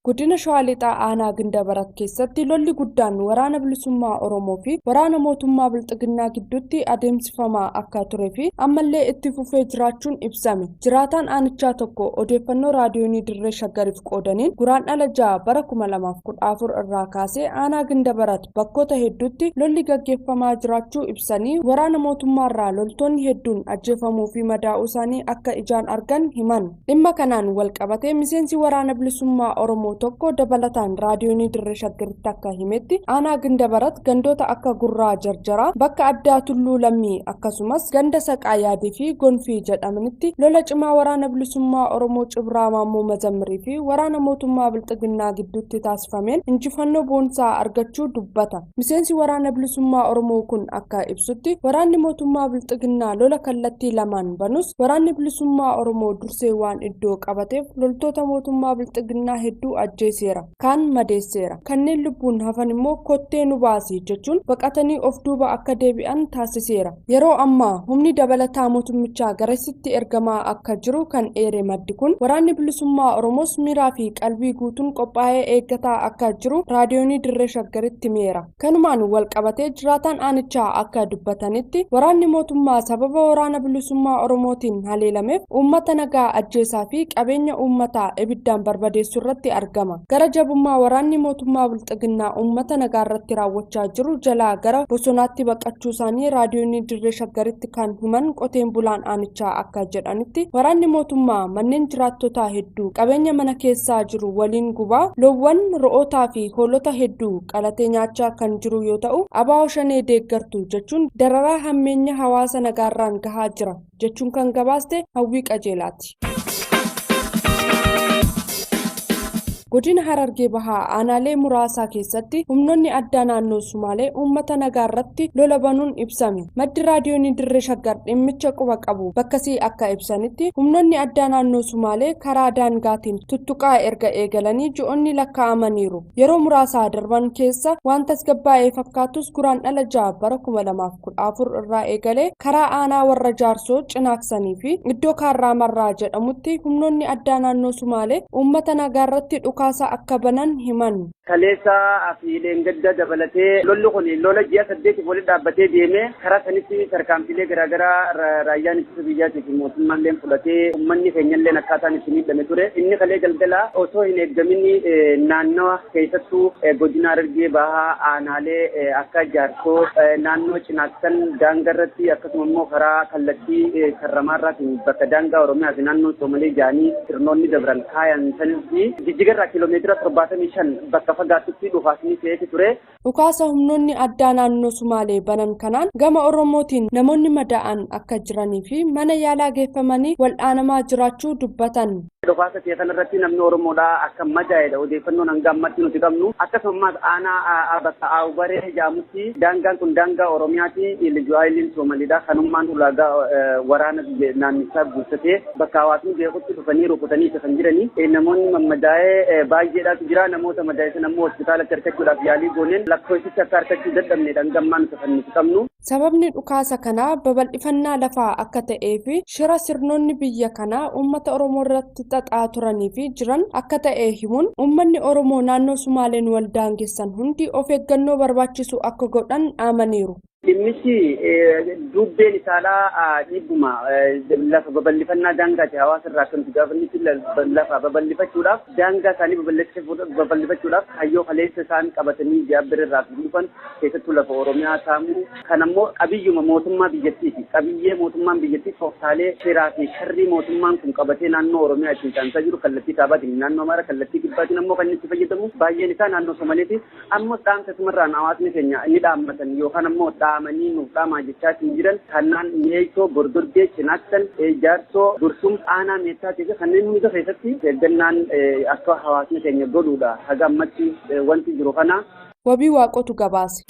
Godina Shawaa Lixaa Aanaa Gindabarat keessatti lolli guddaan Waraana Bilisummaa Oromoo fi waraana mootummaa Bilxiginnaa gidduutti adeemsifamaa akka ture fi ammallee itti fufee jiraachuun ibsame. Jiraataan aanichaa tokko odeeffannoo Raadiyoonii Dirree Shaggariif qoodaniin Guraandhala 6 bara 2014 irraa kaasee Aanaa Gindabarat bakkoota hedduutti lolli gaggeeffamaa jiraachuu ibsanii waraana mootummaarraa loltoonni hedduun ajjeefamuu fi madaa'uu isaanii akka ijaan argan himan. Dhimma kanaan wal qabatee miseensi Waraana Bilisummaa Oromoo tokko dabalataan Raadiyoonii Dirree Shaggaritti akka himetti, aanaa Gindabarat gandoota akka Gurraa Jarjaraa, bakka addaa Tulluu Lammii akkasumas ganda Saqaa Yaadii fi Gonfii jedhamanitti lola cimaa Waraana Bilisummaa Oromoo Cibraa Maammoo Mazammirii fi waraana mootummaa Bilxiginnaa gidduutti taasifameen injifannoo boonsaa argachuu dubbata. Miseensi Waraana Bilisummaa Oromoo kun akka ibsutti, waraanni mootummaa Bilxiginnaa lola kallattii lamaan banus Waraanni Bilisummaa Oromoo dursee waan iddoo qabateef loltoota mootummaa Bilxiginnaa hedduu ajjeeseera, kaan madeesseera. Kanneen lubbuun hafan immoo kottee nu baasi jechuun baqatanii of duuba akka deebi'an taasiseera. Yeroo ammaa humni dabalataa mootummichaa garasitti ergamaa akka jiru kan eere maddi kun, Waraanni Bilisummaa Oromoos miiraa fi qalbii guutuun qophaa'ee eeggataa akka jiru Raadiyoonii Dirree Shaggaritti himeera. Kanumaan wal qabatee jiraataan aanichaa akka dubbatanitti, waraanni mootummaa sababa Waraana Bilisummaa Oromootiin haleelameef uummata nagaa ajjeesaa fi qabeenya uummataa ibiddaan barbadeessuurratti argama. Gara jabummaa waraanni mootummaa Bilxiginnaa uummata nagaarratti raawwachaa jiru jalaa gara bosonaatti baqachuusaanii Raadiyoonii Dirree Shaggaritti kan himan qoteen bulaan aanichaa akka jedhanitti, waraanni mootummaa manneen jiraattotaa hedduu qabeenya mana keessaa jiru waliin gubaa, loowwan, ro'ootaa fi hoolota hedduu qalatee nyaachaa kan jiru yoo ta'u, ABO Shanee deeggartu jechuun dararaa hammeenya hawaasa nagaarraan gahaa jira jechuun kan gabaaste Hawwii Qajeelaati. Godina Harargee Bahaa aanaalee muraasaa keessatti humnoonni addaa naannoo Sumaalee uummata nagaa irratti lola banuun ibsame. Maddi Raadiyoonii Dirree Shaggar dhimmicha quba qabu bakkasii akka ibsanitti, humnoonni addaa naannoo Sumaalee karaa daangaatiin tuttuqaa erga eegalanii ji'oonni lakkaa'amaniiru. Yeroo muraasaa darban keessa waan tasgabbaa'ee fakkaatus Guraandhala 6 bara 2014 irraa eegalee karaa aanaa Warra Jaarsoo Cinaaksanii fi iddoo Kaarraa Marraa jedhamutti humnoonni addaa naannoo Sumaalee uummata nagaarratti dhukaasa akka banan himan. Kaleessa fi dheengadda dabalatee lolli kun lola ji'a saddeetiif walitti dhaabbatee deeme. Karaa sanitti tarkaanfiilee garaagaraa raayyaan ittisa biyyaatii fi mootummaalleen fudhatee uummanni keenyalleen akkaataan itti miidhame ture. Inni kalee galgala osoo hin eeggamin naannawa keessattuu godina Harargee Bahaa aanaalee akka Jaarsoo, naannoo Cinaaksan daangarratti, akkasuma immoo karaa kallattii Karramaarraatiin bakka daangaa Oromiyaa fi naannoo Soomalee ja'anii sirnoonni dabran kaayan sanitti Jijjigarraa kiiloomeetira 75 bakka fagaattutti dhukaasni ta'eeti ture. Dhukaasa humnoonni addaa naannoo Sumaalee banan kanaan gama Oromootiin namoonni madaa'an akka jiranii fi mana yaalaa geeffamanii wal'aanamaa jiraachuu dubbatan. Dhukaasa ta'e kanarratti namni Oromoodhaa akka madaa'edha odeeffannoon hanga ammatti nuti qabnu. Akkasuma ammaas aanaa bakka Aawubaree jedhamutti, daangaan kun daangaa Oromiyaati, Liyyuu Haayiliin Soomaliidha. Kanummaan ulaagaa waraana biyya naannichaa guuttatee bakka hawaasni beekutti dhufanii rukutanii kan jiranii. Namoonni mammadaa'ee baay'eedhaatu jira. Namoota madaa'e sana immoo hospitaalatti argachuudhaaf yaalii gooneen lakkoofsicha akka argachuu dadhabnedha hanga ammaa nuti kan nuti qabnu. Sababni dhukaasa kanaa babal'ifannaa lafaa akka ta'ee fi shira sirnoonni biyya kanaa uummata Oromoo irratti xaxaa turanii fi jiran akka ta'e himuun, uummanni Oromoo naannoo Sumaaleen wal daangessan hundi of eeggannoo barbaachisu akka godhan dhaamaniiru. Dhimmichi dubbeen isaadhaa dhiibbuma lafa babal'ifannaa daangaati. Hawaasa irraa akka nuti gaafannutti, lafa babal'ifachuudhaaf, daangaa isaanii babal'ifachuudhaaf kaayyoo kaleessa isaan qabatanii jaabbir irraa dhufan, keessattuu lafa Oromiyaa saamuu kan ammoo qabiyyuma mootummaa biyyattiiti. Qabiyyee mootummaan biyyattii, tooftaalee shiraa fi sharrii mootummaan kun qabatee naannoo Oromiyaa ittiin saamsaa jiru kallattii kaabaatiin naannoo Amaaraa, kallattii kibbaatiin ammoo kan inni itti fayyadamu baay'een isaa naannoo Somaleeti. Ammas dhaamsa isumarraan hawaasni keenya ni dhaammatan yookaan ammoo dhaamanii nuuf dhaamaa jechaatiin jiran kannaan Mi'eessoo, Bordoddee, Cinaaksan, Jaarsoo, Gursum, aanaa Meettaatii fi kanneen hunda keessatti eeggannaan akka hawaasni keenya godhuudha. Haga ammatti wanti jiru kana. Wabii Waaqootu gabaase.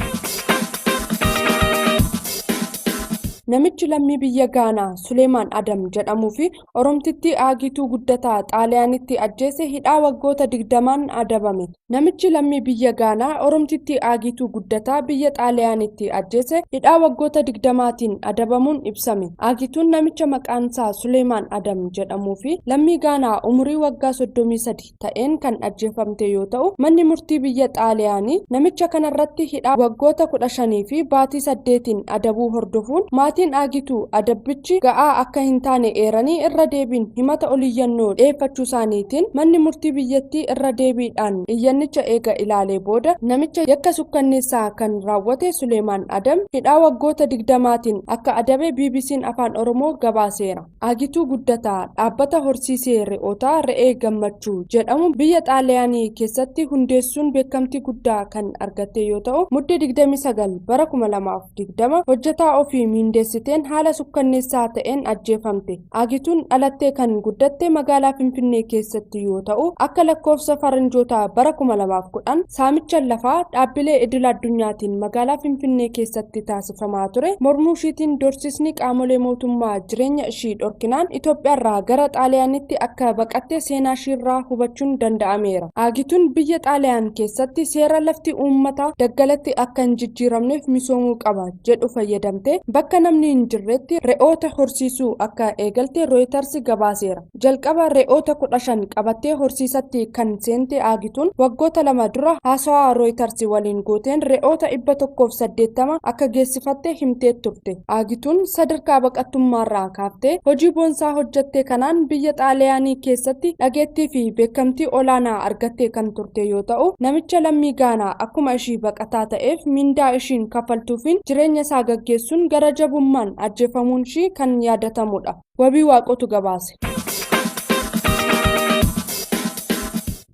Namichi lammii biyya Gaanaa Suleemaan Adam jedhamuu fi Oromtittii Aagituu Guddataa Xaaliyaanitti ajjeese hidhaa waggoota 20n adabame. Namichi lammii biyya Gaanaa Oromtittii Aagituu Guddataa biyya Xaaliyaanitti ajjeese hidhaa waggoota 20tiin adabamuun ibsame. Aagituun namicha maqaan isaa Suleemaan Adam jedhamuu fi lammii Gaanaa umurii waggaa 33 ta'een kan ajjeefamte yoo ta'u, manni murtii biyya Xaaliyaanii namicha kanarratti hidhaa waggoota 15 fi baatii 8 adabuu hordofuun maatiin Aagituu adabbichi ga'aa akka hin taane eeranii irra deebiin himata oliyyannoo dhiyeeffachuu isaaniitiin manni murtii biyyattii irra deebiidhaan iyyannicha eega ilaalee booda namicha yakka sukkanneessaa kan raawwate Suleemaan Adam hidhaa waggoota 20tiin akka adabe BBC'n Afaan Oromoo gabaaseera. Aagituu Guddataa dhaabbata horsiisee re'ootaa Re'ee Gammachuu jedhamu biyya Xaaliyaanii keessatti hundeessuun beekamtii guddaa kan argatte yoo ta'u, Muddee 29 bara 2020 hojjetaa ofii miindeessiteen haala sukkanneessaa ta'een ajjeefamte. Aagituun dhalattee kan guddatte magaalaa Finfinnee keessatti yoo ta'u, akka lakkoofsa faranjootaa bara 2010 saamicha lafaa dhaabbilee idil addunyaatiin magaalaa Finfinnee keessatti taasifamaa ture mormuu ishiitiin dorsisni qaamolee mootummaa jireenya ishii dhorkinaan Itoophiyaarraa gara Xaaliyaanitti akka baqatte seenaa ishiirraa hubachuun danda'ameera. Aagituun biyya Xaaliyaan keessatti seera lafti uummataa daggalatti akka hin jijjiiramneef misoomuu qaba jedhu fayyadamte bakka namni hin jirretti re'oota horsiisuu akka eegalte Reuters gabaaseera. Jalqaba re'oota 15 qabattee horsiisatti kan seente Aagituun waggoota 2 dura haasawaa Reuters waliin gooteen re'oota 180 akka geessifatte himtee turte. Aagituun sadarkaa baqattummaarraa kaaftee hojii boonsaa hojjatte kanaan biyya Xaaliyaanii keessatti dhageettii fi beekamtii olaanaa argattee kan turte yoo ta'u, namicha lammii Gaanaa akkuma ishii baqataa ta'eef mindaa ishiin kaffaltuufiin jireenya isaa gaggeessuun gara jabummaan ajjeefamuun ishii kan yaadatamudha. Wabii Waaqotu gabaase.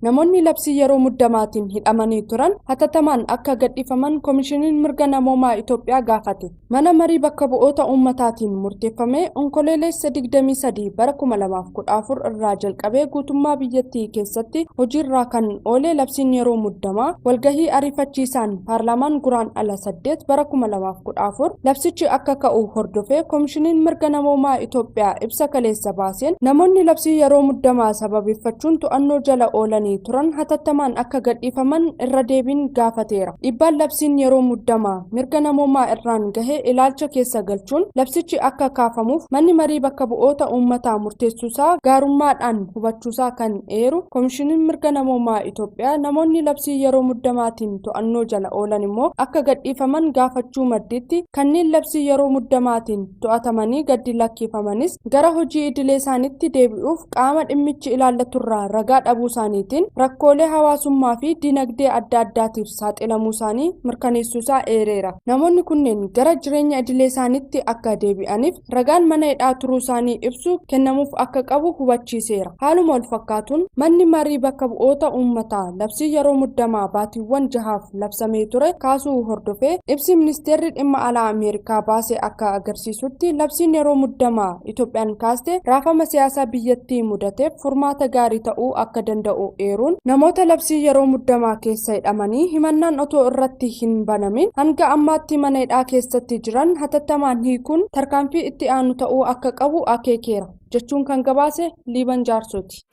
Namoonni labsii yeroo muddamaatiin hidhamanii turan hatattamaan akka gadhiifaman Koomishiniin Mirga Namoomaa Itoophiyaa gaafate. Mana marii bakka bu'oota uummataatiin murteeffame Onkololeessa 23 bara 2014 irraa jalqabee guutummaa biyyattii keessatti hojiirra kan oole labsiin yeroo muddamaa walgahii ariifachiisaan paarlaamaan guraan ala 8 bara 2014 labsichi akka ka'u hordofee Koomishiniin Mirga Namoomaa Itoophiyaa ibsa kaleessa baaseen namoonni labsii yeroo muddamaa sababeeffachuun to'annoo jala oolanii turan hatattamaan akka gadhiifaman irra deebiin gaafateera. Dhiibbaan labsiin yeroo muddamaa mirga namoomaa irraan gahe ilaalcha keessa galchuun labsichi akka kaafamuuf manni marii bakka bu'oota uummataa murteessuusaa gaarummaadhaan hubachuusaa kan eeru Koomishiniin Mirga Namoomaa Itoophiyaa namoonni labsii yeroo muddamaatiin to'annoo jala oolan immoo akka gadhiifaman gaafachuu maddiitti kanneen labsii yeroo muddamaatiin to'atamanii gadi lakkifamanis gara hojii idilee isaaniitti deebi'uuf qaama dhimmichi ilaallaturraa ragaa dhabuu isaaniitiin rakkoolee hawaasummaa fi dinagdee adda addaatiif saaxilamuu isaanii mirkaneessuusaa eereera. Namoonni kunneen gara jireenya idilee isaaniitti akka deebi'aniif ragaan mana hidhaa turuu isaanii ibsu kennamuuf akka qabu hubachiiseera. Haaluma wal fakkaatuun manni marii bakka bu'oota uummataa labsii yeroo muddamaa baatiiwwan jahaaf labsamee ture kaasuu hordofee ibsi ministeerri dhimma alaa Ameerikaa baase akka agarsiisutti labsiin yeroo muddamaa Itoophiyaan kaaste raafama siyaasaa biyyattii mudateef furmaata gaarii ta'uu akka danda'u eeruun namoota labsii yeroo muddamaa keessa hidhamanii himannaan otoo irratti hin banamin hanga ammaatti mana hidhaa keessatti jiran hatattamaan hiikuun tarkaanfii itti aanu ta'uu akka qabu akeekeera jechuun kan gabaase Liiban Jaarsooti.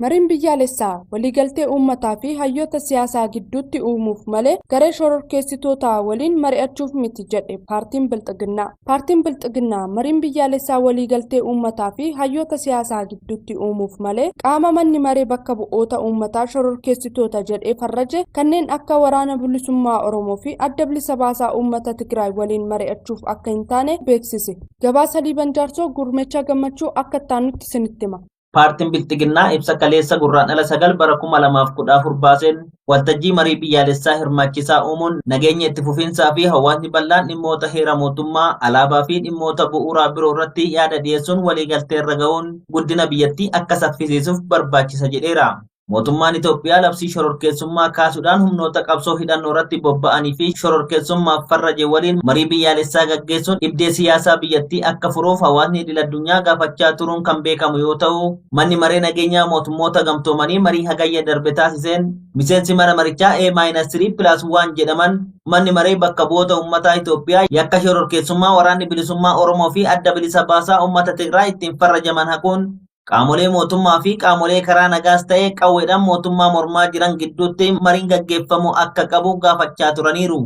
Mariin biyyaalessaa waliigaltee uummataa fi hayyoota siyaasaa gidduutti uumuuf malee garee shororkeessitootaa waliin mari'achuuf miti jedhe paartiin Bilxiginnaa. Paartiin Bilxiginnaa mariin biyyaalessaa waliigaltee uummataa fi hayyoota siyaasaa gidduutti uumuuf malee qaama manni maree bakka bu'oota uummataa shororkeessitoota jedhee farraje kanneen akka Waraana Bilisummaa Oromoo fi Adda Bilisa Baasaa Uummata Tigraay waliin mari'achuuf akka hin taane beeksise. Gabaasa Liiban Jaarsoo Gurmeechaa Gammachuu akka itti isinitti hima. Paartiin Bilxiginnaa ibsa kaleessa gurraandhala 9 bara 2014 baaseen waltajjii marii biyyaalessaa hirmaachisaa uumuun nageenya itti fufiinsaa fi hawaasni bal'aan dhimmoota heera mootummaa, alaabaa fi dhimmoota bu'uuraa biroo irratti yaada dhiyeessuun waliigaltee irra ga'uun guddina biyyattii akka saffisiisuuf barbaachisa jedheera. Mootummaan Itoophiyaa labsii shororkeessummaa kaasuudhaan humnoota qabsoo hidhannoo irratti bobba'anii fi shororkeessummaaf farraje waliin marii biyyaalessaa gaggeessuun dhibdee siyaasaa biyyattii akka furuuf hawaasni idil addunyaa gaafachaa turuun kan beekamu yoo ta'u, manni maree nageenyaa mootummoota gamtoomanii marii hagayya darbe taasiseen miseensi mana marichaa A-3+1 jedhaman manni maree bakka bu'oota uummataa Itoophiyaa yakka shororkeessummaa waraanni bilisummaa Oromoo fi adda bilisa baasaa uummata Tigraay ittiin farrajaman haquun qaamolee mootummaa fi qaamolee karaa nagaas ta'e qawweedhaan mootummaa mormaa jiran gidduutti mariin gaggeeffamu akka qabu gaafachaa turaniiru.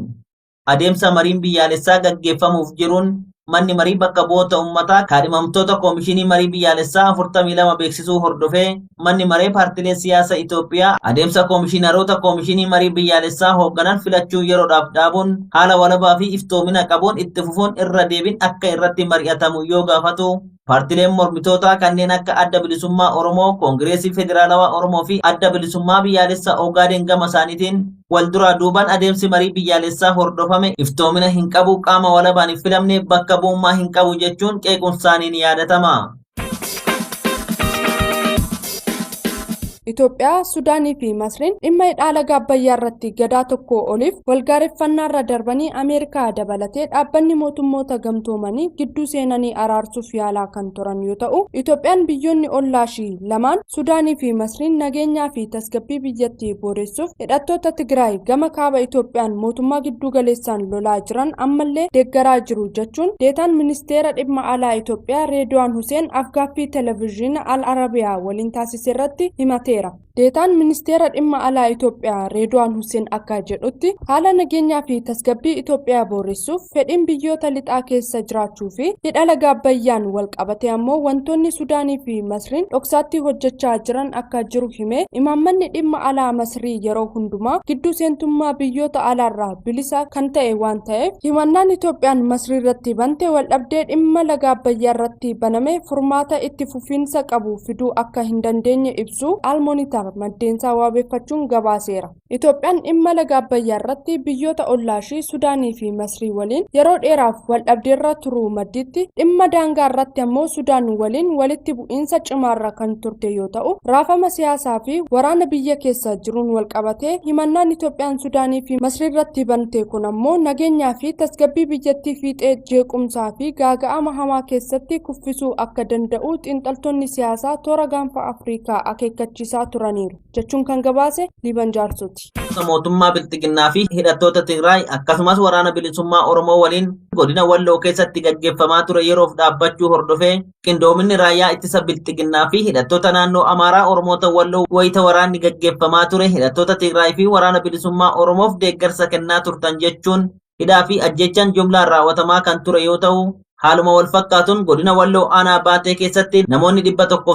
Adeemsa mariin biyyaalessaa gaggeeffamuuf jiruun manni marii bakka bu'oota uummataa kaadhimamtoota koomishinii marii biyyaalessaa 42 beeksisuu hordofee manni maree paartilee siyaasaa Itoophiyaa adeemsa koomishinaroota koomishinii marii biyyaalessaa hoogganan filachuu yeroodhaaf dhaabuun haala walabaa fi iftoomina qabuun itti fufuun irra deebiin akka irratti mari'atamu yoo gaafatu paartileen mormitootaa kanneen akka Adda Bilisummaa Oromoo, Koongireesii Federaalawaa Oromoo fi Adda Bilisummaa Biyyaalessaa Ogaadeen gama isaaniitiin wal duraa duubaan adeemsi marii biyyaalessaa hordofame iftoomina hin qabu, qaama walabaan hin filamne, bakka bu'ummaa hin qabu jechuun qeequun isaanii ni yaadatama. Itoophiyaa, Sudaanii fi Masriin dhimma hidha laga Abbayyaa irratti gadaa tokko oliif walgaareffannaarra darbanii Ameerikaa dabalatee dhaabbanni mootummoota gamtoomanii gidduu seenanii araarsuuf yaalaa kan turan yoo ta'u, Itoophiyaan biyyoonni ollaashii lamaan Sudaanii fi Masriin nageenyaa fi tasgabbii biyyattii booressuuf hidhattoota Tigraay gama kaaba Itoophiyaan mootummaa gidduu galeessaan lolaa jiran ammallee deeggaraa jiru jechuun deetaan ministeera dhimma alaa Itoophiyaa Reedwaan Huseen afgaaffii televezyiina Al Arabiyaa waliin taasise irratti himateera. Deetaan ministeera dhimma alaa Itoophiyaa Reedwaan Huseen akka jedhutti haala nageenyaa fi tasgabbii Itoophiyaa booressuuf fedhiin biyyoota lixaa keessa jiraachuu fi hidha laga Abbayyaan wal qabate ammoo wantoonni Sudaanii fi Masriin dhoksaatti hojjechaa jiran akka jiru himee imaammanni dhimma alaa Masrii yeroo hundumaa gidduu seentummaa biyyoota alaarraa bilisa kan ta'e waan ta'eef himannaan Itoophiyaan Masrii irratti bante waldhabdee dhimma laga Abbayyaa irratti baname furmaata itti fufiinsa qabu fiduu akka hin dandeenye ibsu Almoonitar maddeensaa wabeeffachuun gabaaseera. Itoophiyaan dhimma laga Abbayyaa irratti biyyoota ollaashii Sudaanii fi Masrii waliin yeroo dheeraaf waldhabdeerra turuu maddiitti dhimma daangaa irratti ammoo Sudaan waliin walitti bu'iinsa cimaarra kan turte yoo ta'u, raafama siyaasaa fi waraana biyya keessa jiruun walqabatee himannaan Itoophiyaan Sudaanii fi Masrii irratti bante kun ammoo nageenyaa fi tasgabbii biyyattii fiixee jeequmsaa fi gaaga'ama hamaa keessatti kuffisuu akka danda'u xiinxaltoonni siyaasaa toora gaanfa Afrikaa akeekkachiisaa turaniiru jechuun kan gabaase Liiban Jaarsooti. Mootummaa Bilxiginnaa fi hidhattoota Tigraay akkasumas waraana bilisummaa Oromoo waliin godina Walloo keessatti gaggeeffamaa ture yeroof dhaabbachuu hordofee qindoominni raayyaa ittisa Bilxiginnaa fi hidhattoota naannoo Amaaraa Oromoota Walloo wayita waraanni gaggeeffamaa ture hidhattoota Tigraay fi waraana bilisummaa Oromoof deeggarsa kennaa turtan jechuun hidhaa fi ajjechaan jumlaan raawwatamaa kan ture yoo ta'u, haaluma wal fakkaatuun godina Walloo aanaa Baatee keessatti namoonni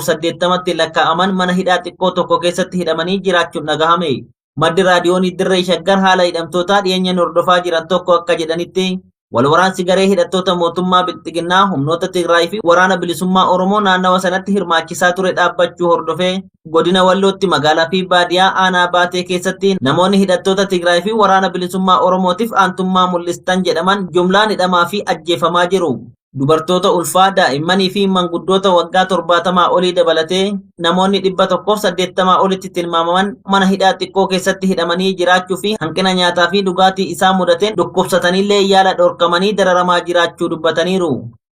180tti lakkaa'aman mana hidhaa xiqqoo tokko keessatti hidhamanii jiraachuun dhagahame. Maddi raadiyoonii Dirree Shaggar haala hidhamtootaa dhiyeenyaan hordofaa jiran tokko akka jedhanitti wal waraansi garee hidhattoota mootummaa Bilxiginnaa humnoota Tigraay fi waraana bilisummaa Oromoo naannawa sanatti hirmaachisaa ture dhaabbachuu hordofee godina Wallootti magaalaa fi baadiyaa aanaa Baatee keessatti namoonni hidhattoota Tigraay fi waraana bilisummaa Oromootiif aantummaa mul'istan jedhaman jumlaan hidhamaa fi ajjeefamaa jiru. Dubartoota ulfaa, daa'immanii fi manguddoota waggaa 70 olii dabalatee namoonni 180 olitti tilmaamaman mana hidhaa xiqqoo keessatti hidhamanii jiraachuu fi hanqina nyaataa fi dhugaatii isaa mudateen dhukkubsatanillee yaala dhorkamanii dararamaa jiraachuu dubbataniiru.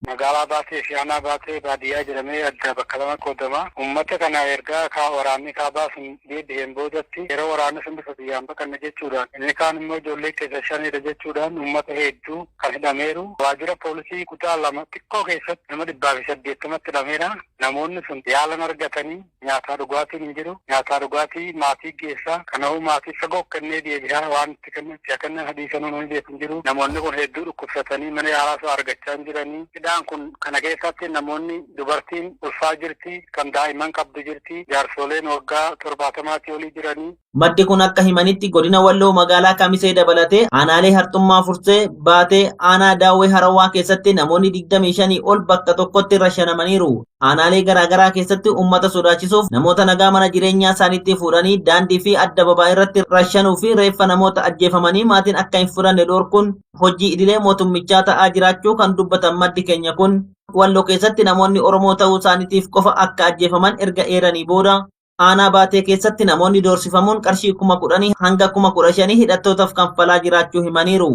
Magaalaa Baatee fi aanaa Baatee baadiyyaa jedhamee adda bakka lama qoodama. Uummata kana ergaa kaa waraanni kaabaa sun deebi'een boodatti yeroo waraanni sun bifa biyyaan baqanne jechuudhaan inni kaan immoo ijoollee keessa shanidha jechuudhaan uummata hedduu kan hidhameeru. Waajjira poolisii kutaa lama xiqqoo keessatti nama 180tti hidhameera. Namoonni sun yaalan argatanii nyaataa dhugaatiin hin jiru. Nyaataa dhugaatii maatii geessaa. Kanaafuu maatii fagoo kennee deebi'aa waan itti kennan itti kennan hadiisanuu namni beeku hin jiru. Namoonni kun hedduu dhukkubsatanii mana yaalaa osoo argachaa hin jiranii. Hidhaan kun kana keessatti namoonni dubartiin ulfaa jirti, kan daa'imman qabdu jirti, jaarsooleen waggaa 70 olii jiranii. Maddi kun akka himanitti godina Walloo magaalaa Kamisee dabalatee aanaalee Harxummaa Fursee, Baatee, aanaa Daawwee Harawwaa keessatti namoonni 25 ol bakka tokkotti rashanamaniiru. Aanaalee garaagaraa keessatti uummata sodaachisuuf namoota nagaa mana jireenyaa isaaniitti fuudhanii daandii fi addababaa irratti rashanuu fi reeffa namoota ajjeefamanii maatiin akka hin fudhanne dhorkuun hojii idilee mootummichaa ta'aa jiraachuu kan dubbatan maddi keenya kun Walloo keessatti namoonni Oromoo ta'uu isaaniitiif qofa akka ajjeefaman erga eeranii booda. Aanaa Baatee keessatti namoonni doorsifamuun qarshii 10,000 hanga 15,000 hidhattootaaf kanfalaa jiraachuu himaniiru.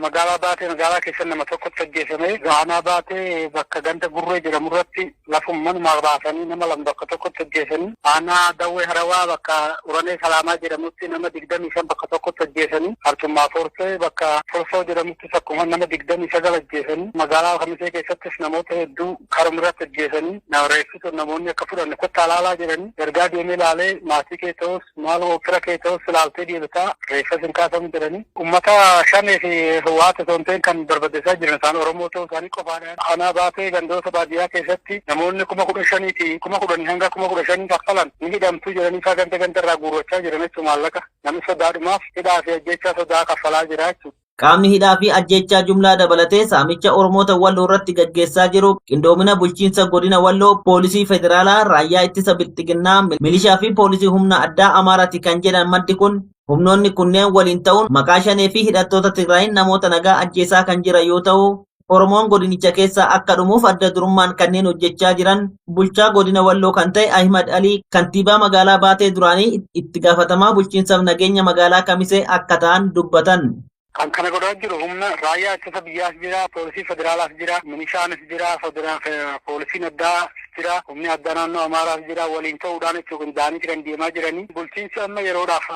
Magaalaa Baatee magaalaa keessa nama tokkotti ajjeefame. Aanaa Baatee bakka ganda Gurree jedhamu irratti lafuma manumaa baasanii nama lama bakka tokkotti ajjeesanii. Aanaa Dawwee Harawaa bakka Uranee Salaamaa jedhamutti nama 25 bakka tokkotti ajjeesanii. Harcummaa Foorsee bakka Forsoo jedhamuttis akkuma nama 29 ajjeesanii. Magaalaa Kamisee keessattis namoota hedduu karuma irratti ajjeesanii. Reeffi namoonni akka fudhanne kottaa ilaalaa jedhanii ergaa deemee ilaalee maatii kee ta'us maal fira kee ta'us ilaaltee deebitaa reeffa sin kaasamu jedhanii. Uummata Shanee fi Hawwaata osoo hin ta'in kan barbadeessaa jiran isaan Oromoo ta'uu isaanii qofaadha. Aanaa Baatee gandoota baadiyyaa keessatti namoonni 15,000ti 10,000 hanga 15,000 kaffalan ni hidhamtuu jedhanii isaa ganda ganda irraa guurrachaa jiran jechuudha maallaqa. Namni sodaadhumaaf hidhaa fi ajjeechaa sodaa kaffalaa jira jechuudha. Qaamni hidhaa fi ajjeechaa jumlaa dabalatee saamicha Oromoota Walloo irratti gaggeessaa jiru qindoomina bulchiinsa godina Walloo, poolisii federaalaa, raayyaa ittisa bilxiginnaa, milishaa fi poolisii humna addaa Amaaraati kan jedhan maddi kun humnoonni kunneen waliin ta'uun maqaa Shanee fi hidhattoota Tigraayin namoota nagaa ajjeesaa kan jiran yoo ta'u, Oromoon godinicha keessaa akka dhumuuf adda durummaan kanneen hojjechaa jiran bulchaa godina Walloo kan ta'e Ahimad Alii, kantiibaa magaalaa Baatee duraanii, itti gaafatamaa bulchiinsaaf nageenya magaalaa Kamisee akka ta'an dubbatan. Kan kana godhaa jiru humna raayyaa ittisa biyyaas jira, poolisii federaalaas jira, milishaanis jira, poolisiin addaa jira, humni addaa naannoo Amaaraas jira, waliin ta'uudhaan jechuun qindaa'anii kan deemaa jiranii. Bulchiinsi amma yeroodhaaf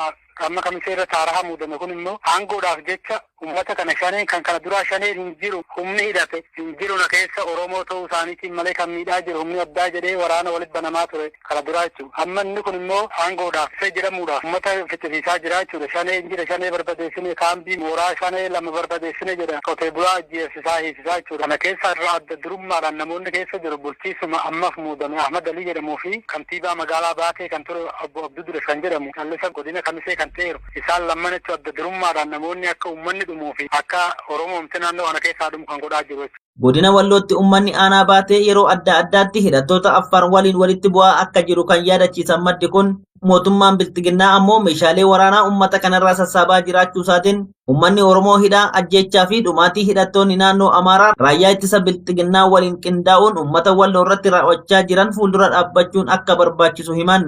amma Kamisee irra taaraa muudame kun immoo aangoodhaaf jecha uummata kana Shaneen kan kana duraa Shaneen hin jiru, humni hidhate hin jiru na keessa Oromoo ta'uu isaaniitiin malee kan miidhaa jiru humni addaa jedhee waraana walitti banamaa ture kana duraa jechuudha. Amma inni kun immoo aangoodhaaf isa jedhamuudhaaf uummata ficcisiisaa jira jechuudha. Shanee hin jira, Shanee barbadeessine, kaambii mooraa Shanee lama barbadeessine jedha. Qotee bulaa ajjeesisaa hiisisaa jechuudha. Kana keessa irra adda durummaadhaan namoonni keessa jiru bulchiisuma ammaaf muudame Ahmad Alii jedhamuu fi kantiibaa magaalaa Baatee kan ture obbo Abduu Dure kan jedhamu callisa godina Kamisee kan ta'eeru. Isaan lamman jechuun adda durummaadhaan namoonni akka uummanni dhumuu fi akka Oromoomti naannoo kana keessaa dhumu kan godhaa jiru jechuudha. Godina Wallootti uummanni aanaa Baatee yeroo adda addaatti hidhattoota Affaar waliin walitti bu'aa akka jiru kan yaadachiisan maddi kun mootummaan bilxiginnaa ammoo meeshaalee waraanaa uummata kanarraa sassaabaa jiraachuu isaatiin uummanni Oromoo hidhaa, ajjeechaa fi dhumaatii hidhattoonni naannoo Amaaraa raayyaa ittisa bilxiginnaa waliin qindaa'uun uummata Walloo irratti raawwachaa jiran fuuldura dhaabbachuun akka barbaachisu himan.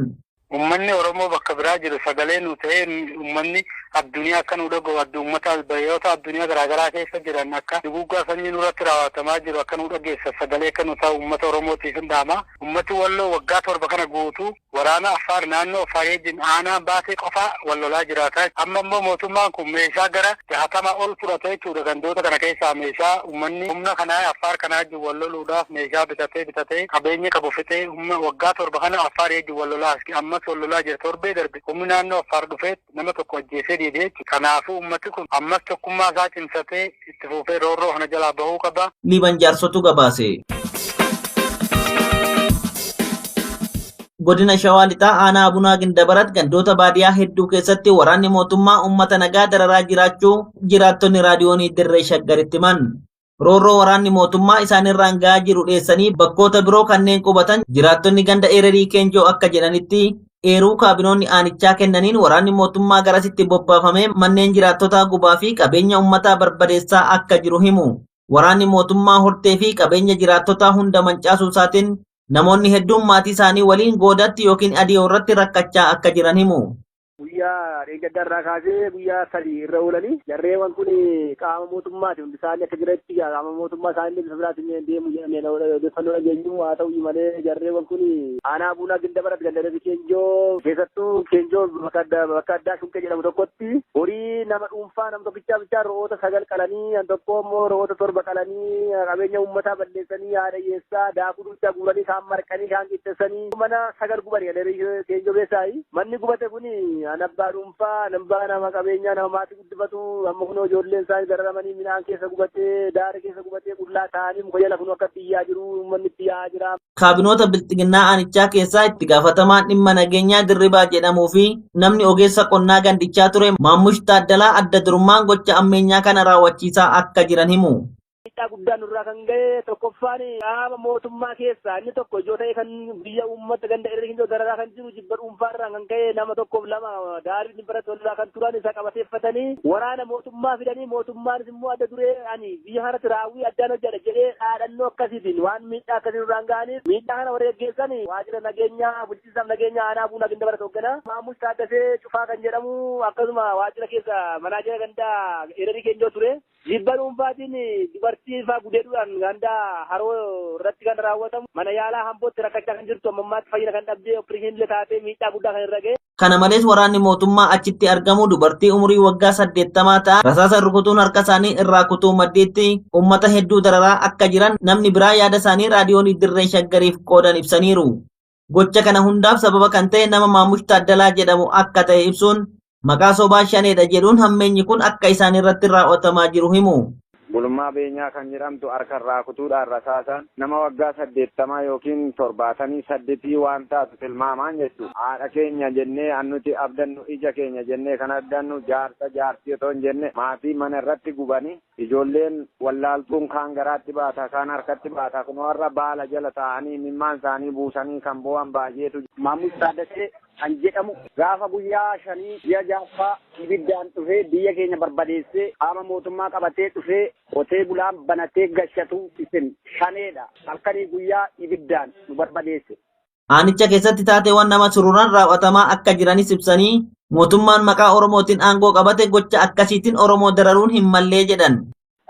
Uummanni Oromoo bakka biraa jiru sagalee nu ta'ee uummanni addunyaa akka nu dhaga'u adda uummata biyyoota addunyaa garaagaraa keessa jiran akka duguuggaa sanyii nurratti raawwatamaa jiru akka nu dhageessa sagalee akka nu ta'u uummata Oromootiif hin dhaama. Uummati Walloo waggaa 7 kana guutuu waraana Affaar naannoo Affaar wajjin aanaa Baatee qofaa wal lolaa jiraata. Amma immoo mootummaan kun meeshaa gara 60 ol fudhate jechuudha. Gandoota kana keessaa meeshaa uummanni humna kanaa Affaar kanaa wajjin wal loluudhaaf meeshaa bitatee bitatee qabeenya qabu fixee humna waggaa 7 kana Affaar wajjin wal lolaa ammas wal lolaa jira. Torbee darbe humni naannoo Affaar dhufee nama tokko ajjeesee deebi'ee jechuudha. Kanaafuu uummati kun ammas tokkummaa isaa cimsatee itti fufee roorroo kana jalaa bahuu qaba. Liiban Jaarsotu gabaase. Godina Shawaa Lixaa aanaa Abunaa Gindabarat gandoota baadiyaa hedduu keessatti waraanni mootummaa uummata nagaa dararaa jiraachuu jiraattonni raadiyoonii Dirree Shaggaritti himan. Roorroo waraanni mootummaa isaanirraan ga'aa jiru dheessanii bakkoota biroo kanneen qubatan jiraattonni ganda Ererii Keenjoo akka jedhanitti eeruu kaabinoonni aanichaa kennaniin waraanni mootummaa garasitti bobbaafamee manneen jiraattotaa gubaa fi qabeenya uummataa barbadeessaa akka jiru himu. Waraanni mootummaa hortee fi qabeenya jiraattotaa hunda mancaasuu isaatiin namoonni hedduun maatii isaanii waliin goodatti yookiin adii irratti rakkachaa akka jiran himu. Guyyaa dheengadda irraa kaasee guyyaa 3 irra oolanii jarreewwan kun qaama mootummaati hundi isaanii akka jiranitti qaama mootummaa isaanii bifa biraatiin deemu jedhamee odeeffannoo dhageenyu. Haa ta'u malee jarreewwan kun aanaa Buunaa Gindabarat ganda Ererii Keenjoo keessattuu Keenjoo bakka addaa Shunqee jedhamu tokkotti horii nama dhuunfaa nama tokkichaa bichaa re'oota 9 qalanii an tokko immoo re'oota 7 qalanii qabeenya uummataa balleessanii haadha hiyyeessaa daakuu duuchaa guuranii kaan marqanii kaan qixxeessanii mana 9 gubanii ganda Ererii Keenjoo keessaa. Manni gubate kun an abbaa dhuunfaa, abbaa nama qabeenyaa, nama maatii guddifatu, amma kun ijoolleen isaanii dararamanii midhaan keessa gubatee, daara keessa gubatee qullaa ta'anii muka jala kun akka biyyaa jiru uummanni itti yaa'aa jira. Kaabinoota bilxiginnaa aanichaa keessaa itti gaafatamaan dhimma nageenyaa Dirribaa jedhamuu fi namni ogeessa qonnaa gandichaa ture Maammush Taaddalaa adda durummaan gocha ammeenyaa kana raawwachiisaa akka jiran himu. Miidhaa guddaan nurraa kan ga'e tokkoffaan qaama mootummaa keessaa inni tokko ijoo ta'e kan biyya uummata ganda irra hin dararaa kan jiru jibba dhuunfaarraan kan ka'e nama tokkoof lama daarii dhibba irratti kan turan isa qabateeffatanii waraana mootummaa fidanii mootummaanis immoo adda duree ani biyya kanatti raawwii addaan hojjedha jedhee dhaadhannoo akkasiitiin waan miidhaa akkasii nurraan ga'aniif miidhaa kana warra geggeessan waajjira nageenyaa bulchiinsaaf nageenyaa aanaa Abuunaa Gindabarat hoogganaa Maamush Taaddasee Cufaa kan jedhamu akkasuma waajjira keessa manaajera gandaa Ererii Keenjoo ture. Jibba dhuunfaatiin dubartii fa'aa gudeeduudhaan ganda haroo irratti kan raawwatamu mana yaalaa hambootti rakkachaa kan jirtu amma ammaatti fayyina kan dhabdee opereeshinii illee taatee miidhaa guddaa kan irra ga'e. Kana malees waraanni mootummaa achitti argamu dubartii umurii waggaa 80 ta'an rasaasa rukutuun harka isaanii irraa kutuu maddiitti uummata hedduu dararaa akka jiran namni biraa yaada isaanii raadiyoon Dirree Shaggariif qoodan ibsaniiru. Gocha kana hundaaf sababa kan ta'e nama Maamush Taaddalaa jedhamu akka ta'e ibsuun maqaa sobaa shaneedha jedhuun hammeenyi kun akka isaan irratti raawwatamaa jiru himu. Gulummaa Beenyaa kan jedhamtu harka irraa kutuudhaan rasaasaan nama waggaa 80 yookiin 78 waan taatu tilmaamaan jechuudha. Haadha keenya jennee an nuti abdannu ija keenya jennee kan abdannu jaarsa jaartii otoo hin jenne maatii mana irratti gubanii ijoolleen wallaaltuun kaan garaatti baata kaan harkatti baata kunoo har'a baala jala taa'anii imimmaan isaanii buusanii kan boo'an baay'eetu. Maamush Taaddasee kan jedhamu gaafa guyyaa shanii ji'a jaaffaa ibiddaan dhufee biyya keenya barbadeessee qaama mootummaa qabatee dhufee qotee bulaan banatee gashatu isin shaneedha. Halkanii guyyaa ibiddaan nu barbadeesse. Aanicha keessatti taateewwan nama sururan raawwatamaa akka jiranis ibsanii mootummaan maqaa Oromootiin aangoo qabate gocha akkasiitiin Oromoo dararuun hin mallee jedhan.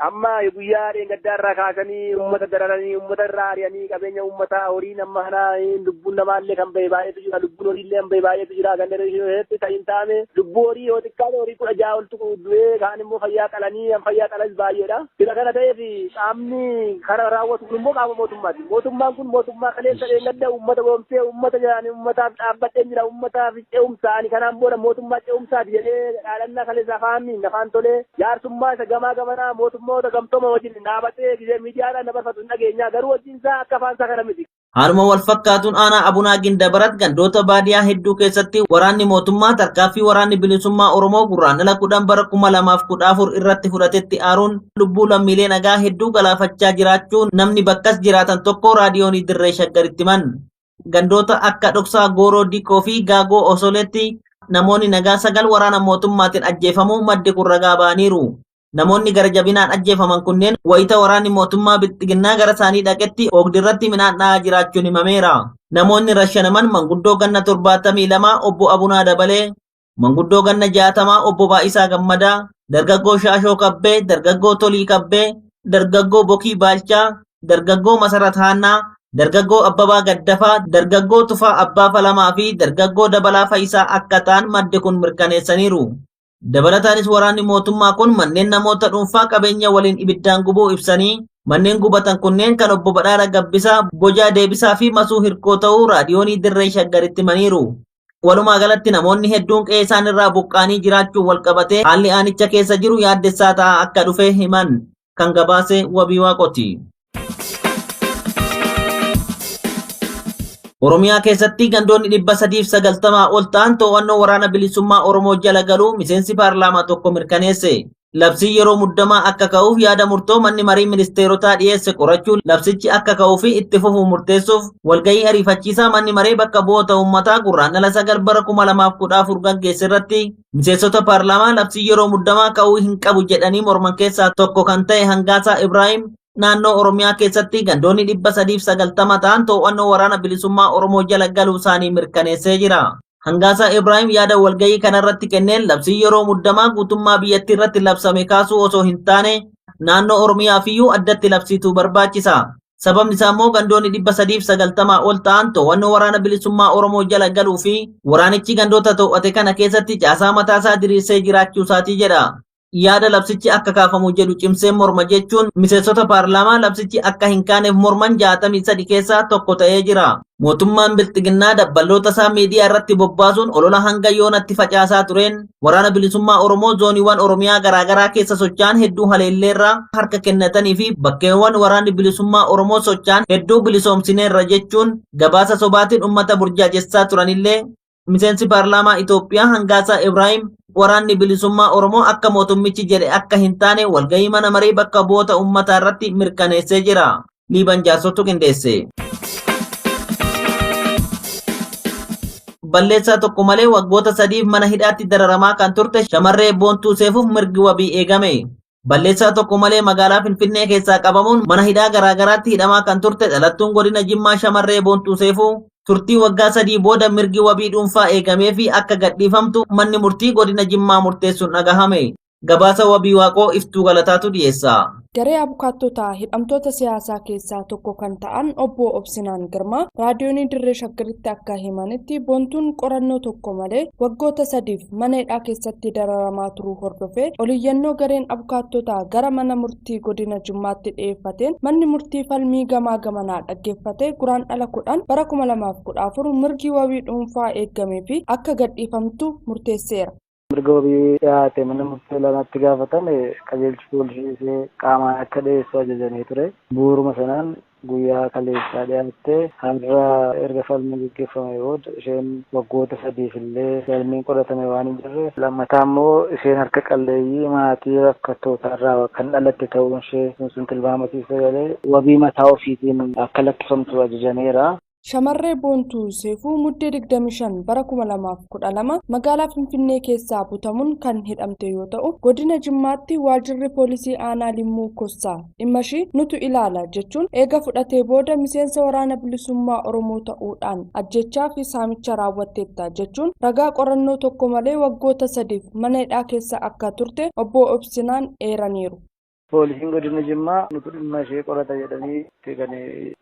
Amma guyyaa dheengaddaa irraa kaasanii uummata dararanii uummata irraa ari'anii qabeenya uummataa horiin amma kana lubbuun namaallee kan bahe baay'eetu jira lubbuun horiillee kan bahe baay'eetu jira kan irratti ta'in taa'ame lubbuu horii yoo xiqqaate horii 16 oltu du'ee kaan immoo fayyaa qalanii kan fayyaa qalas baay'eedha. Sira kana ta'eef qaamni kana raawwatu kun immoo qaama mootummaati. Mootummaan kun mootummaa kaleessa dheengadda uummata goomsee uummata jedhanii uummataaf dhaabbadheen jira uummataaf ce'umsa ani kanaan booda mootummaa ce'umsaati jedhee dhaadhannaa kaleessa afaaniin afaan tolee jaarsummaa isa gamaa gamanaa mootummoota gamtooma wajjin dhaabatee gisee miidiyaadhaan dabarfatu hin dhageenyaa garuu hojiin isaa akka afaan isaa kana miti. Haaluma wal fakkaatuun aanaa Abunaa Gindabarat gandoota baadiyaa hedduu keessatti waraanni mootummaa tarkaanfii waraanni bilisummaa Oromoo Gurraandhala 10 bara 2014 irratti fudhatetti aaruun lubbuu lammiilee nagaa hedduu galaafachaa jiraachuu namni bakkas jiraatan tokko raadiyoonii Dirree Shaggaritti himan. Gandoota akka Dhoksaa Gooroo Diqoo fi Gaagoo Osoleetti namoonni nagaa 9 waraana mootummaatiin ajjeefamuu maddi kun ragaa ba'aniiru. Namoonni gara jabinaan ajjeefaman kunneen wayita waraanni mootummaa Bilxiginnaa gara isaanii dhaqetti oogdirratti midhaan dha'aa jiraachuun himameera. Namoonni rashanaman manguddoo ganna 72 obbo Abunaa Dabalee, manguddoo ganna 60 obbo Baay'isaa Gammadaa, dargaggoo Shaashoo Kabbee, dargaggoo Tolii Kabbee, dargaggoo Bokii Baalchaa, dargaggoo Masarat Haannaa, dargaggoo Abbabaa Gaddafaa, dargaggoo Tufaa Abbaa Falamaa fi dargaggoo Dabalaa Fayisaa akka ta'an maddi kun mirkaneessaniiru. Dabalataanis waraanni mootummaa kun manneen namoota dhuunfaa qabeenya waliin ibiddaan gubuu ibsanii manneen gubatan kunneen kan obbo Badhaadha Gabbisaa, Bojaa Deebisaa fi Masuu Hirkoo ta'uu raadiyoonii Dirree Shaggaritti himaniiru. Walumaa galatti namoonni hedduun qe'ee isaan irraa buqqaanii jiraachuun walqabatee haalli aanicha keessa jiru yaaddessaa ta'aa akka dhufe himan. Kan gabaase Wabii Waaqooti. Oromiyaa keessatti gandoonni 390 ol ta'an to'annoo waraana bilisummaa Oromoo jala galuu miseensi paarlaamaa tokko mirkaneesse. Labsiin yeroo muddamaa akka ka'uuf yaada murtoo manni marii ministeerotaa dhiyeesse qorachuun labsichi akka ka'uu fi itti fufu murteessuuf walgahii ariifachiisaa manni maree bakka bu'oota uummataa Gurraandhala 9 bara 2014 gaggeesse irratti miseensota paarlaamaa labsiin yeroo muddamaa ka'uu hin qabu jedhanii morman keessaa tokko kan ta'e Hangaasaa Ibraahim naannoo Oromiyaa keessatti gandoonni 390 ta'an to'annoo waraana bilisummaa Oromoo jala galuu isaanii mirkaneessee jira. Hangaasaa Ibraahim yaada walgahii kanarratti kenneen labsiin yeroo muddamaa guutummaa biyyattii irratti labsame kaasuu osoo hin taane naannoo Oromiyaafiyyuu addatti labsiituu barbaachisa. Sababni isaa immoo gandoonni 390 ol ta'an to'annoo waraana bilisummaa Oromoo jala galuu fi waraanichi gandoota to'ate kana keessatti caasaa mataasaa diriirsee jiraachuu isaatii jedha. Yaada labsichi akka kaafamu jedhu cimsee morma jechuun miseensota paarlaamaa labsichi akka hin kaaneef morman 63 keessaa tokko ta'ee jira. Mootummaan Bilxiginnaa dabballoota isaa miidiyaa irratti bobbaasuun olola hanga yoonatti facaasaa tureen waraana bilisummaa Oromoo zooniiwwan Oromiyaa garaagaraa keessa socho'an hedduu haleelleerra harka kennatanii fi bakkeewwan waraanni bilisummaa Oromoo socho'an hedduu bilisoomsineerra jechuun gabaasa sobaatiin uummata burjaajessaa turanillee miseensi paarlaamaa Itoophiyaa Hangaasaa Ibraahim waraanni bilisummaa Oromoo akka mootummichi jedhe akka hin taane walgahii mana maree bakka bu'oota uummataa irratti mirkaneessee jira. Liiban Jaarsootu qindeesse. Balleessaa tokko malee waggoota sadiif mana hidhaatti dararamaa kan turte shamarree Boontuu Seefuuf mirgi wabii eegame. Balleessaa tokko malee magaalaa Finfinnee keessaa qabamuun mana hidhaa garaagaraatti hidhamaa kan turte dhalattuun godina Jimmaa shamarree Boontuu Seefuu turtii waggaa 3 booda mirgi wabii dhuunfaa eegamee fi akka gadhiifamtu manni murtii godina Jimmaa murteessuun dhagahame. Gabaasa wabii Waaqoo Iftuu Galataatu dhiyeessa. Garee abukaattotaa hidhamtoota siyaasaa keessaa tokko kan ta'an obbo Obsinaan Girmaa raadiyoonii Dirree Shaggaritti akka himanitti Boontuun qorannoo tokko malee waggoota sadiif mana hidhaa keessatti dararamaa turuu hordofee oliyyannoo gareen abukaattotaa gara mana murtii godina Jimmaatti dhiyeeffateen manni murtii falmii gamaa gamanaa dhaggeeffatee Guraandhala 10 bara 2014 mirgi wabii dhuunfaa eegamee fi akka gadhiifamtu murteesseera. Mirga wabii dhiyaate mana murtii olaanaatti gaafatame qajeelchi poolisii ishee qaamaan akka dhiyeessu ajajanii ture. Bu'uuruma sanaan guyyaa kaleessaa dhiyaatte har'a erga falmiin gaggeeffame booda isheen waggoota sadiif illee galmeen qoratame waan hin jirreef lammataa immoo isheen harka qalleeyyii maatii rakkattootaa irraa kan dhalatte ta'uun ishee sun tilmaama keessa galee wabii mataa ofiitiin akka lakkifamtu ajajameera. Shamarree Boontuu Seefuu Muddee 25 bara 2012 magaalaa Finfinnee keessaa butamuun kan hidhamte yoo ta'u, godina Jimmaatti waajjirri poolisii aanaa Limmuu Kossaa dhimma ishii nutu ilaala jechuun eega fudhatee booda miseensa waraana bilisummaa Oromoo ta'uudhaan ajjechaa fi saamicha raawwatteetta jechuun ragaa qorannoo tokko malee waggoota sadiif mana hidhaa keessa akka turte obbo Obsinaan eeraniiru. Poolisiin godina Jimmaa nutu dhimma ishee qorata jedhanii itti kan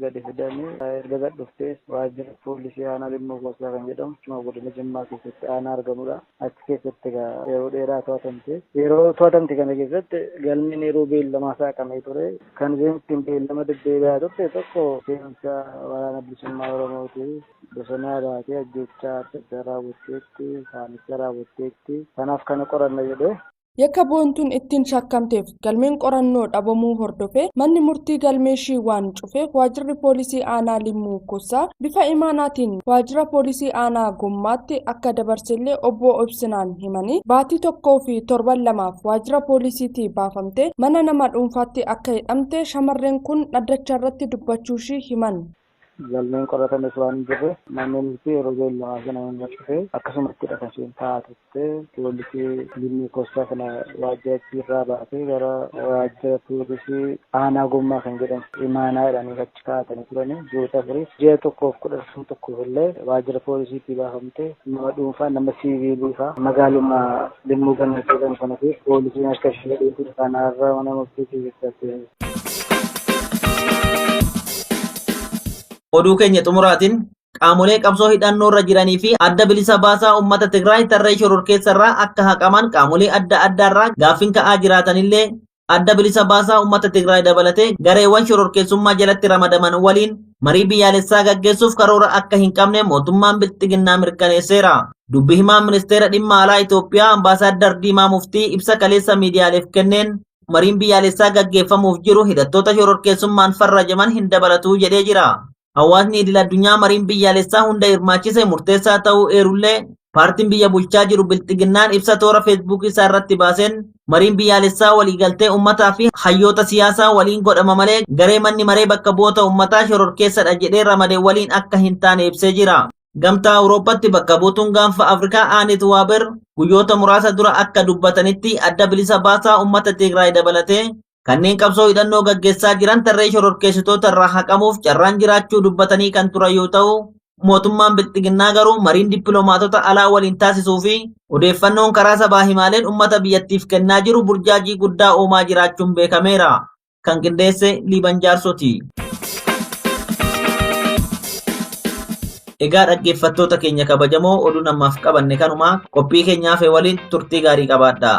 gadi fidanii erga gad dhuftee waajjira poolisii aanaa Limmuu Kossaa kan jedhamu achuma godina Jimmaa keessatti aanaa argamudha. Achi keessatti egaa yeroo dheeraa to'atamte. Yeroo to'atamte kana keessatti galmeen yeroo beellamaa saaqamee ture. Kan isheen ittiin beellama deddeebi'aa turte tokko seensa waraana bilisummaa Oromooti. Bosonaa baatee ajjeechaa adda addaa raawwatteetti, saamicha raawwatteetti. Kanaaf kana qoranna jedhee Yakka Boontuun ittiin shakkamteef galmeen qorannoo dhabamuu hordofee manni murtii galmee ishii waan cufeef waajjirri poolisii aanaa Limmuu Kossaa bifa imaanaatiin waajjira poolisii aanaa Gommaatti akka dabarsellee obbo Obsinaan himanii baatii tokkoo fi torban lamaaf waajjira poolisiitii baafamtee mana nama dhuunfaatti akka hidhamte shamarreen kun dhaddacha irratti dubbachuu ishii himan. Galmeen qoratames waan hin jirre manneen murtii yeroo beellamaa sana hunda cufee akkasumattidha kan isheen taa'aa turte. Poolisii Limmuu Koossaa kana waajjira irraa baatee gara waajjira poolisii aanaa Gommaa kan jedhamu imaanaa jedhanii achi kaa'atanii turanii ji'oota afuriif ji'a tokkoof kudha tokkoof illee waajjira poolisiitti baafamtee nama dhuunfaa nama siiviilii fa'aa magaaluma Limmuu Gannat jedhamu sana keessa poolisiin harka ishee dheetu kanaarra mana murtii keessatti. Oduu keenya xumuraatiin qaamolee qabsoo hidhannoo irra jiranii fi adda bilisa baasaa uummata Tigraay tarree shororkeessa irraa akka haqaman qaamolee adda addaarraa gaaffiin ka'aa jiraatanillee adda bilisa baasaa uummata Tigraay dabalatee gareewwan shororkeessummaa jalatti ramadaman waliin marii biyyaalessaa gaggeessuuf karoora akka hin qabne mootummaan bilxiginnaa mirkaneesseera. Dubbi himaan ministeera dhimma alaa Itoophiyaa Ambaasaaddar Diimaa Muftii ibsa kaleessa miidiyaaleef kenneen mariin biyyaalessaa gaggeeffamuuf jiru hidhattoota shororkeessummaan farrajaman hin dabalatu jedhee jira. Hawaasni idil addunyaa mariin biyyaalessaa hunda hirmaachise murteessaa ta'uu eerullee paartiin biyya bulchaa jiru bilxiginnaan ibsa toora feesbuukii isaa irratti baaseen mariin biyyaalessaa waliigaltee uummataa fi hayyoota siyaasaa waliin godhama malee garee manni maree bakka bu'oota uummataa shororkeessadha jedhee ramade waliin akka hin taane ibsee jira. Gamtaa Awurooppaatti bakka buutuun gaanfa Afrikaa Aanit Waaber guyyoota muraasa dura akka dubbatanitti adda bilisa baasaa uummata Tigraay dabalatee kanneen qabsoo hidhannoo gaggeessaa jiran tarree shororkeessitoota irraa haqamuuf carraan jiraachuu dubbatanii kan turan yoo ta'u, mootummaan bilxiginnaa garuu mariin dippiloomaatota alaa waliin taasisuu fi odeeffannoon karaa sabaa himaaleen uummata biyyattiif kennaa jiru burjaajii guddaa uumaa jiraachuun beekameera. Kan qindeesse Liiban Jaarsooti. Egaa dhaggeeffattoota keenya kabajamoo oduu namaaf qabanne kanuma qophii keenyaaf waliin turtii gaarii qabaadha.